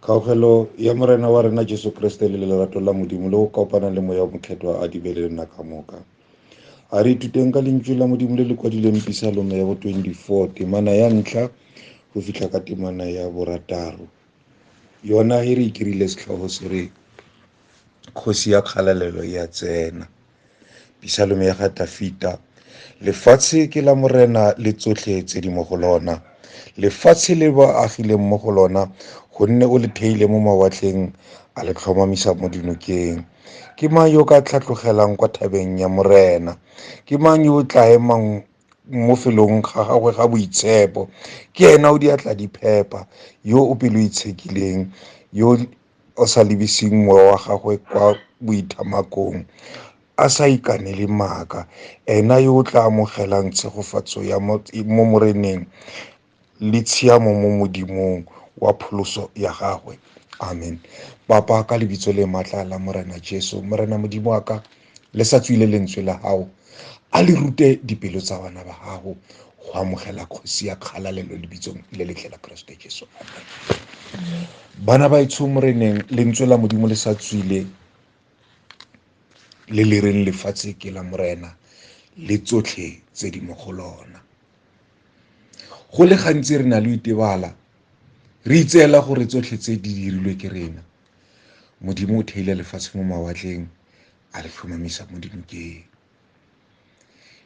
Kgaogelo ya Morena wa rena Jesu Kriste le lerato la Modimo le go kopana le Moya o Mokgethwa a di be le lena ka moka. A re ithuteng ka lentšu la Modimo le le kwadileng Pisalome ya bo 24 temana ya ntlha go fitlha ka temana ya borataro. Yona ge re ikirile setlhogo se re kgosi ya kgalalelo ya tsena. Pisalome ya ga Tafita. Lefatshe ke la Morena le tsotlhe tse di mo go lona. Lefatshe le ba agileng mo go lona, gonne o le theile mo mawatleng, a le tlhomamisa mo dinokeng. Ke mang yo o ka tlhatlogelang kwa thabeng ya Morena? Ke mang yo o tla emang mo felong ga gagwe ga boitshepo? Ke ena o diatla di phepa, yo o pelo itshekileng, yo o sa lebiseng mowa wa gagwe kwa boithamakong, a sa ikanele maaka. Ena yo o tla amogelang tshegofatso ya mo Moreneng le tshiamo mo Modimong wa pholoso ya gagwe. Amen. Papa, ka lebitso le matla la Morena Jesu, Morena Modimo wa ka, le sa tswile lentswe la gago, a le rute dipelo tsa bana ba gago go amogela kgosi ya kgalalelo lebitsong le letle la Kriste Jesu. Amen. Bana ba etsho Moreneng, lentswe la Modimo le sa tswile le le reng lefatshe ke la Morena le tsotlhe tse di mo go lona. Go le gantsi re na le itebala, re itseela gore tsotlhe tse di dirilwe ke rena. Modimo o theile lefatshe mo mawatleng, a le tlhomamisa mo dinokeng.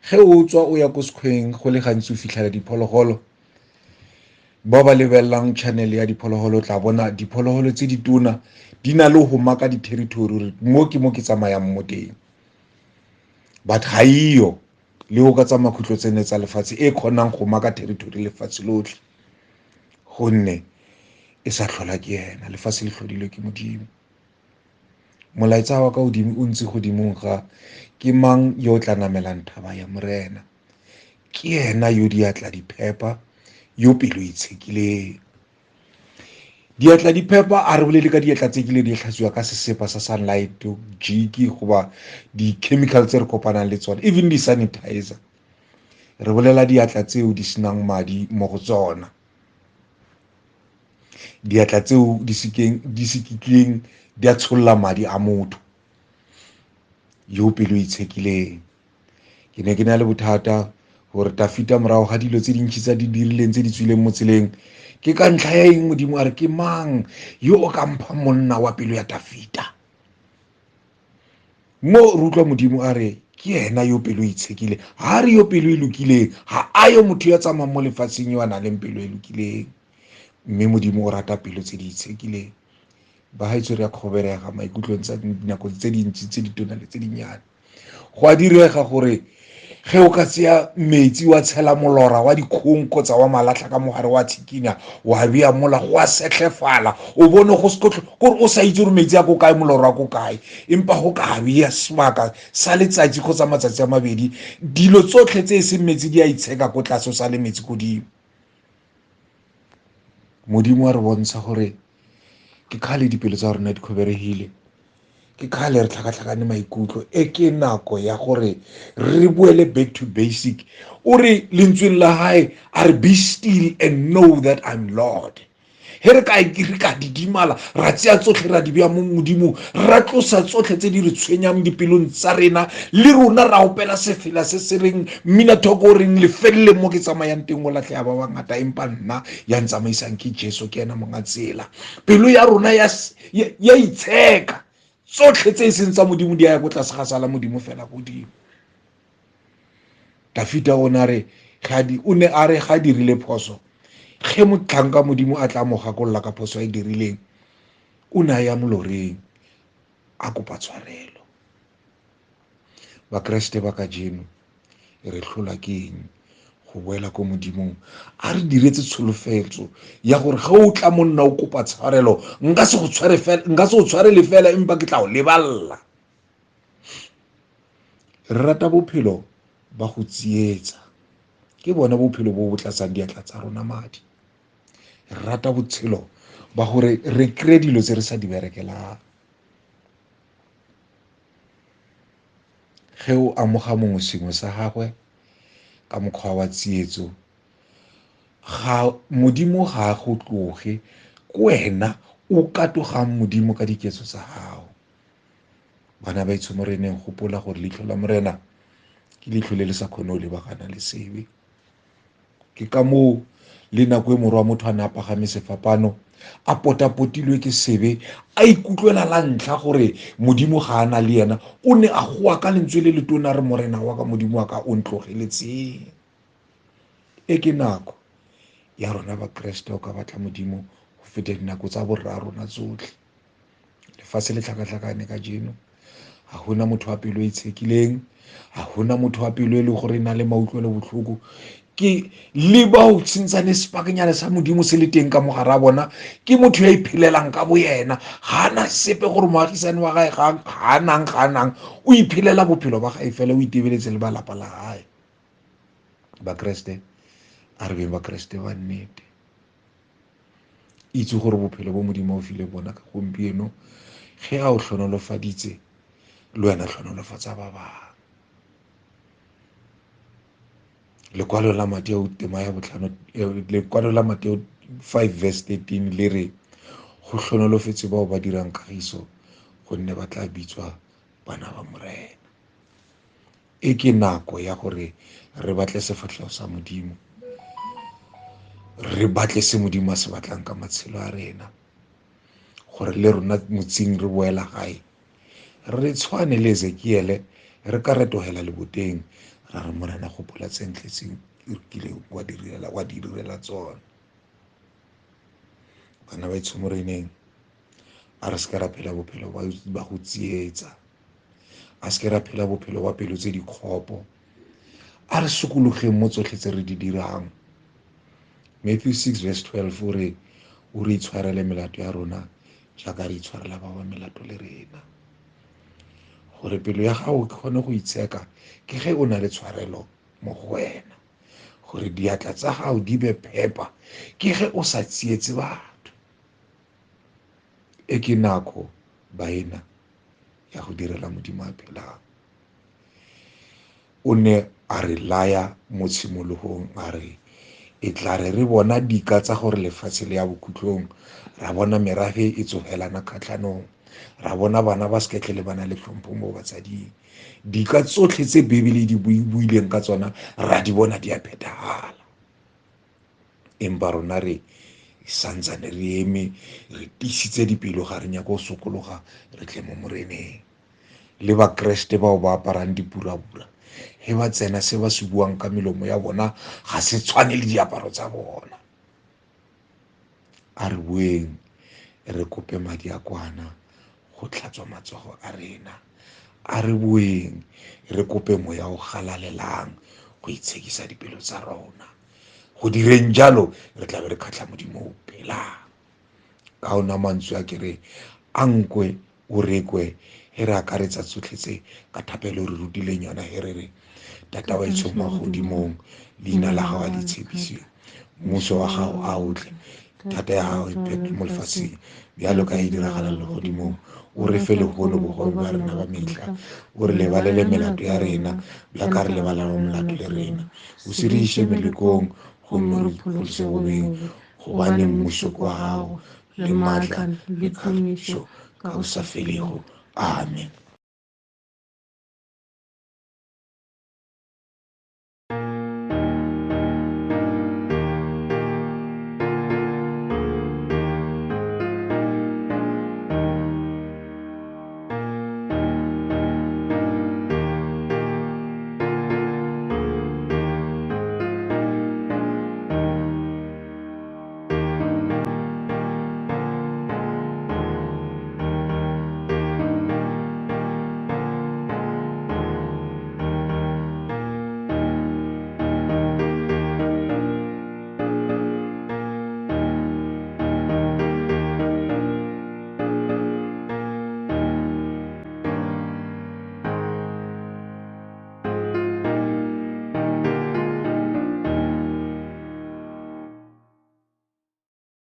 Ge o tswa o ya ko sekgweng, go le gantsi o fitlhela diphologolo. Ba ba lebelelang channel ya diphologolo tla bona diphologolo tse di tona di na le go maka di-territory mo ke mo ke tsamayang mo teng. But ga iyo le o ka tsamaya khutlo tsene tsa lefatshe e kgonang go maka territory lefatshe lotlhe, gonne e sa tlhola ke ena. Lefatshe le tlhodilwe ke Modimo. Molaetsa wa ka godimo o ntse godimong ga ke mang yo o tla namelang thaba ya Morena? Ke ena yo diatla di phepa, yo pelo itshekileng. Diatla di phepa, a re bolele ka diatla tse kile di tlhatswiwa ka sesepa sa Sunlight, Jiki goba di-chemical tse re kopanang le tsone, even di-sanitizer. Re bolela diatla tseo di senang madi mo go tsona, diatla tseo di se kitleng di a tsholola madi a motho yo pelo itshekileng. Ke ne ke na le bothata gore Tafita morago ga dilo tse dintši tsa di dirileng tse di tswileng mo tseleng, ke ka ntlha ya eng Modimo a re ke mang yo o ka mpha monna wa pelo ya Tafita? Mo re utlwa Modimo a re ke ena yo pelo itshekile, ga re yo pelo e lokileng, ga a yo motho ya tsamayang mo lefatsheng yo a nang le pelo e lokileng. Mme Modimo o rata pelo tse di itshekileng. Bagaetsho, re a kgoberega maikutlong tsa dinako tse dintsi tse ditona le tse dinnyane. Go a direga gore ge o ka tseya metsi wa tshela molora wa dikgong kgotsa wa malatlha ka mogare wa tshikinya wa bea mola, go a setlhefala, o bone go kore o sa itse gore metsi a ko kae, molora ko kae, empa go ka bea sebaka sa letsatsi kgotsa matsatsi a mabedi, dilo tsotlhe tse e seng metsi di a itsheka ko tlase, o sa le metsi kodimo. Modimo a re bontsha gore ke kgale dipelo tsa rona di kgoberegile, ke kgale re tlhakatlhakane maikutlo. E ke nako ya gore re boele back to basic. O re lentsweng la hae a re be still and know that I'm Lord. He re ka re ka didimala, ra tseya tsotlhe ra di bea mo Modimong, ra tlosa tsotlhe tse di re tshwenyang dipelong tsa rena, le rona ra opela sefela se se reng mmina thoko o reng lefeleleng mo ke tsamayang teng o latlhega ba bangata, empa nna ya ntsamaisang ke Jesu, ke ena monga tsela. Pelo ya rona ya itsheka, tsotlhe tse e seng tsa Modimo di ya ko tlase ga sala Modimo fela godimo. Dafita o ne a re o ne a re ga dirile phoso, ge motlhanka Modimo a tla mo gakolola ka phoso a e dirileng, o ne a ya moloreng a kopa tshwarelo. Bakreste ba kajeno re tlhola ke eng go boela ko Modimong? A re diretse tsholofetso ya gore ge o tla monna o kopa tshwarelo, nka se go tshware fela, nka se go tshwarele fela, empa ke tla o leballa. Re rata bophelo ba go tsietsa, ke bona bophelo bo bo tlatsang diatla tsa rona madi. Re rata botshelo ba gore re kry-e dilo tse re sa di berekelang. Ge o amoga mongwe sengwe sa gagwe ka mokgwa wa tsietso, ga Modimo ga a go tloge, ke wena O katogang Modimo ka diketso tsa gago. Bana ba etsho Moreneng, gopola gore leitlho la Morena ke leitlho le le sa kgone go lebagana le sebe. Ke ka moo le nako e morwa wa motho a ne a pagame sefapano, a potapotilwe ke sebe, a ikutlwela la ntlha gore Modimo ga a na le yena, o ne a goa ka lentswe le letona a re, Morena wa ka, Modimo wa ka, o ntlogeletseng. E ke nako ya rona Bakreste o ka batla Modimo go feta dinako tsa borra rona tsotlhe. Lefatshe le tlhakatlhakane kajeno, ga gona motho wa pelo e itshekileng, ga gona motho wa pelo e le gore e na le mautlwelo botlhoko. Ke le bao sentsane sepakenyana sa Modimo se le teng ka mogare a bona, ke motho ya iphelelang ka boyena, ga ana sepe gore moagisane wa gae ga anang ga anang, o iphelela bophelo ba gae fela, o itebeletse le ba lapa la gae. Bakreste, a re beng Bakreste ba nnete. Itse gore bophelo bo Modimo o file bona ka gompieno, ge a o tlhonolofaditse, le wena tlhonolofatsa ba bangwe. Lekwalo la Mateo tema ya botlhano, lekwalo la Mateo 5 verse 13 le re, go tlhonolofetse bao ba dirang kagiso, gonne ba tla bitswa bana ba Morena. E ke nako ya gore re batle sefatlhego sa Modimo, re batle se Modimo a se batlang ka matshelo a rena, gore le rona motsing re boela gae, re tshwane le Ezekiele, re ka retogela leboteng, ra re Morena gopola tse ntle tse o kileng wa di direla tsona. Bana ba etsho Moreneng, a re seke ra phela bophelo ba go tsietsa, a seke ra phela bophelo ba pelo tse di kgopo, a re sokologeng mo tsotlhe tse re di dirang. Matthew 6 verse 12 o re, o re itshwarele melato ya rona jaaka re itshwarela ba ba melato le rena. Gore pelo ya gago e kgone go itsheka ke ge o na le tshwarelo mo go wena, gore diatla tsa gago di be phepa ke ge o sa tsietse batho. E ke nako baena ya go direla Modimo a phelang. O ne a re laya mo tshimologong a re, e tla re re bona dika tsa gore lefatshe le ya bokhutlong, ra bona merafe e tsogelana kgatlhanong, ra bona bana ba seke tlhele ba na le tlhompho mo batsading. Dika tsotlhe tse Bibele di buileng ka tsona ra di bona di a phethagala. Empa rona re santsane re eme, re tiisitse dipelo, ga re nyaka go sokologa, re tle mo Moreneng. Le Bakreste bao ba aparang dipurabura, he ba tsena se ba se buang ka melomo ya bona ga se tshwane le diaparo tsa bona. A re boeng re kope madi a kwana go tlhatswa matsogo a rena. A re boeng re kope moya o galalelang go itshekisa dipelo tsa rona. Go direng jalo re tla be re kgatlha Modimo o phelang. Ka ona mantswe a ke re, a nkwe o rekwe, he re akaretsa tsotlhe tse ka thapelo re rutileng yona, he re re, Tata wa etsho mo godimong, leina la gago a le tshepisiwe, mmuso wa gago a o tle, thata ya gago e phethwe mo lefatsheng bjalo ka e diragala legodimong. O re fe lehono bogobe ba rena ba mehla, o re lebalele melato ya rena bjaka re lebalela molato le rena, o se re iše melekong, gomme re pholose bobeng, gobane mmušo ke wa gago le maatla le kgagišo ka go sa felego. Amen.